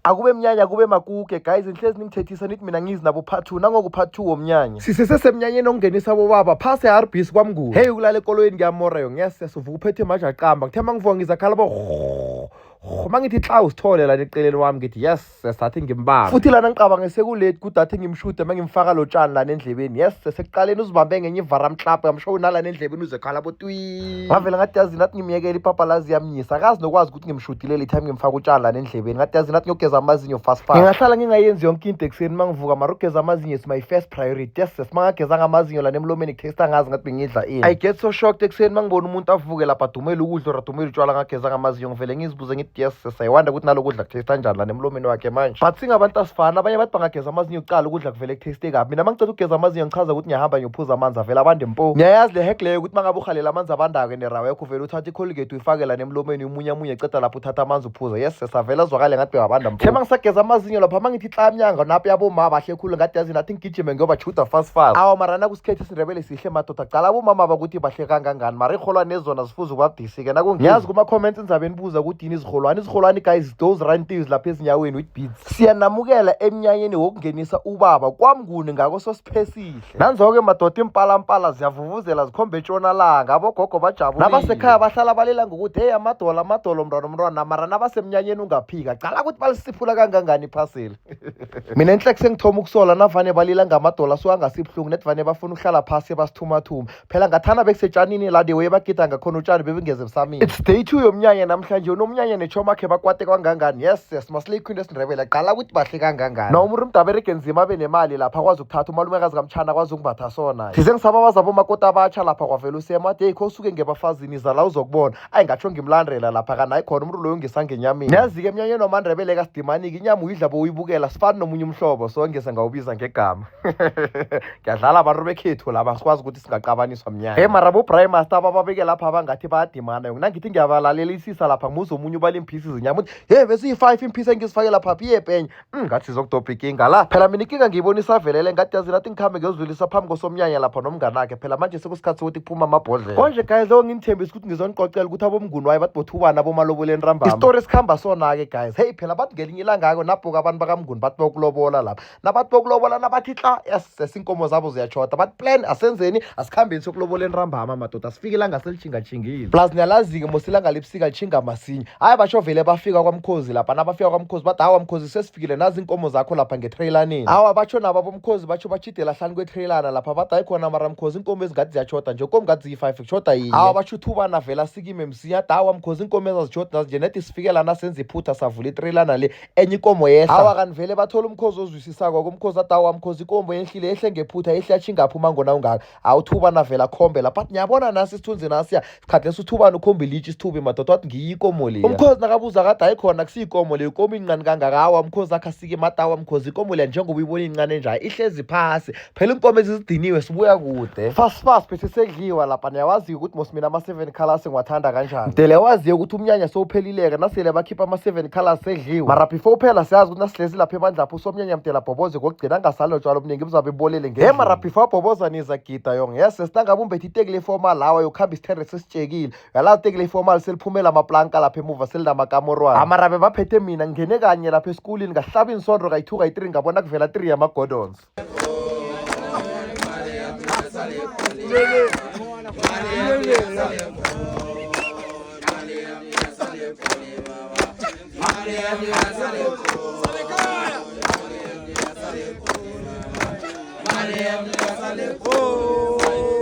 Akube mnyanya kube makuke guys, nihlezi ningithethisa nithi mina ngizi nabo part 2 nangoku part 2 womnyanya. Sisesesemnyanyeni okungenisa bobaba phasi e-RBC kwaMnguni. Hey, ukulala ekoloyini kuyamora yo, ngiyasiya sivuka uphethe manje aqamba. Ngithe mangivuka ngizakhala bo mangithi xa usithole lana eceleni wami ngithi yes, sathi ngimbambe. Futhi lana ngicabanga sekulate kudathi ngimshude mangimfaka lo tshani lana endlebeni. Yes, sekuqaleni uzibambe ngenye ivara mhlapho yamsho nalana endlebeni uzekhala bo twi. Ngavela ngathi yazi nathi ngimyekela ipapalazi yamnyisa. Akazi nokwazi ukuthi ngimshudile le time ngimfaka utshani lana endlebeni. Ngathi yazi nathi ngiyogeza amazinyo fast fast. Ngingahlala ngingayenzi yonke into ekuseni mangivuka mara ukugeza amazinyo is my first priority. Yes, mangagezanga amazinyo lana emlomeni kutaste ngazi ngathi bengidla ini. I get so shocked ekuseni mangibona umuntu avuke lapha adumele ukudla or adumele utshwala ngagezanga amazinyo, ngivele ngizibuze ngithi yes, I wonder ukuthi nalokudla kutaste kanjani lana emlomeni wakhe manje. But singabantu asifani, abanye bathi bangageza amazinyo kuqala ukudla kuvele kutaste kabi. Mina mangiceda ukugeza amazinyo ngichaza ukuthi ngiyahamba ngiyophuza amanzi avele abande mpo. Ngiyayazi le hack leyo ukuthi mangabe uhalela amanzi abandako nerawo yakho uvele uthathe iColgate uyifake lana emlomeni umunyamunye ceda lapho uthatha amanzi uphuza. Yes, savela azwakale ngathi bewabanda mpo. Thema ngisageza amazinyo lapha mangithi tla mnyanga napho yabomama bahle khulu ngathi yazi nathi ngigijime ngiyobajuda fast fast. Awa mara nakusikhethe isiNdebele sihle madoda, cala abomama bakuthi bahle kangangani mara iirholwane ezona zifuze ukubabudisi-ke. Nakungiyazi kuma-comments nizabe nibuza ukuthi yini izirholwane. Izirholwane guys, those run things lapha ezinyaweni with beads. Siyanamukela emnyanyeni wokungenisa ubaba kwaMnguni ngako sosiphesihle. Nanzo-ke madoda impalampala ziyavuvuzela zikhomba etshonalanga, abogogo bajabulile. Nabasekhaya bahlala balila ngokuthi hey amadolo amadolo mntwana mntwana, mara nabasemnyanyeni ungaphika cala ukuthi balisiphula kangangani iphaseli. Mina enhleke sengithoma ukusola navane balila ngamadola asuke angasibuhlungu net vane bafuna ukuhlala phasi basithumathuma. Phela ngathana bekusetjanini la the way bagida ngakhona utshani bebungeze busamile. It's day 2 yomnyanya namhlanje, unomnyanya nechomakhe bakwate kangangani. Yes, yes, masileyo into esiNdebele qala ukuthi bahle kangangani. Na umuntu umdaberege nzima abe nemali lapha akwazi ukuthatha umalumekazi kamtshana akwazi ukumbatha sona. Thize ngisababaza abomakoti abatsha lapha kwavela usema athi hey kho usuke ngebafazini iza la uzokubona. Ayi ngatsho ngimlandela lapha kana hayi khona umuntu loyo ngisangenyameni. Niyazi-ke emnyanyeni wamaNdebele kasidimaniki inyama uyidla bowuyibukela sifani nomunye umhlobo so ngeze ngawubiza ngegama. Ngiyadlala abantu bekhethu laba sikwazi ukuthi singaqabaniswa mnyanya. Hey mara bo-Braai Master abababeke lapha abangathi bayadimana yona. Nangithi ngiyabalalelisisa lapha ngimuzwa omunye ubala iimphisi zenyama uthi hey besiyi-5 iimphisi engizifake lapha piye penye. Ngathi sizokudobha ikinga la. Phela mina ikinga ngiyibona isavelele ngathi yazi nathi ngikhambe ngiyozidlulisa phambi kosomnyanya lapha nomnganakhe. Phela manje sekusikhathi sokuthi kuphume amabhodlela. Konje guys lo nginithembisa ukuthi ngizoniqoqela ukuthi abomnguni waye bathi bothubana abomalobole ntambama. Isitori esikhamba sona-ke guys. Hey phela bathi ngelinye ilanga-ke nabhuka abantu bakamnguni bathi bokulobola lapha. Nabathi bokulobola nabathi tla yes inkomo zabo ziyatshoda bathi plan asenzeni asikhambeni sokulobola entambama madoda asifike ilanga selitjhingatjhingile. Plus niyalazi-ke mos ilanga lebusika litjhinga masinya. Hayi basho vele bafika kwamkhozi lapha nabafika kwamkhozi bathi hawa mkhozi sesifikile nazi inkomo zakho lapha ngetrailaneni. Hawa batsho nabo abomkhozi batsho batjhidela hlanu kwetrailana lapha bathi hayi khona mara mkhozi inkomo ezingathi ziyatshoda nje inkomo ngathi ziyi-5 kushoda yinye. Hawa batsho uthubana vele asikime msinya athi hawa mkhozi inkomo ezazitshoda nje nedi sifikela nasenza iphutha savula itrailana le enye ikomo yehla. Hawa kanti vele bathola umkhozi ozwisisako umkhozi athi hawa mkhozi ikomo yehlile yehle ngephutha yehle yatjhingaphi umangona ungaka. Awuthubana vele akhombe lapha athi ngiyabona nasi isithunzi nasiya sikhathi leso uthubana ukhombe ilitje isithubi madoda wathi ngiyo ikomo leya. Umkhozi nakabuza kade hayi khona kusiyikomo leyo ikomo incane kangaka. Hawa umkhozi akhe asike matawa mkhozi ikomo leya njengoba uyibona incane njaya ihlezi phasi. Phela inkomo ezizidiniwe sibuya kude. Fast fast bese sekudliwa lapha niyawazi ukuthi mos mina ama-7 colors ngiwathanda kanjani. Mdele waziyo ukuthi umnyanya sowuphelileke nasele bakhipha ama-7 colors sedliwe. Mara before uphela siyazi ukuthi nasihlezi lapha ebandlapho usomnyanya mdela bhoboze kokugcina angasali notshwala obuningi buzabe bubolele ngendlini. Hey mara before bhoboza niza gida yong. Yes sinangabe umbethe iteki leformal lawa yokuhamba isithende sesitshekile. Uyalazi iteki leformal seliphumela amaplanka lapha emuva selinamakamorwana. Amara bebaphethe mina ngingene kanye lapha esikulini ngahlaba insondo kayi-2 kayi-3 ngabona kuvela 3 yama-Gordons. Oh.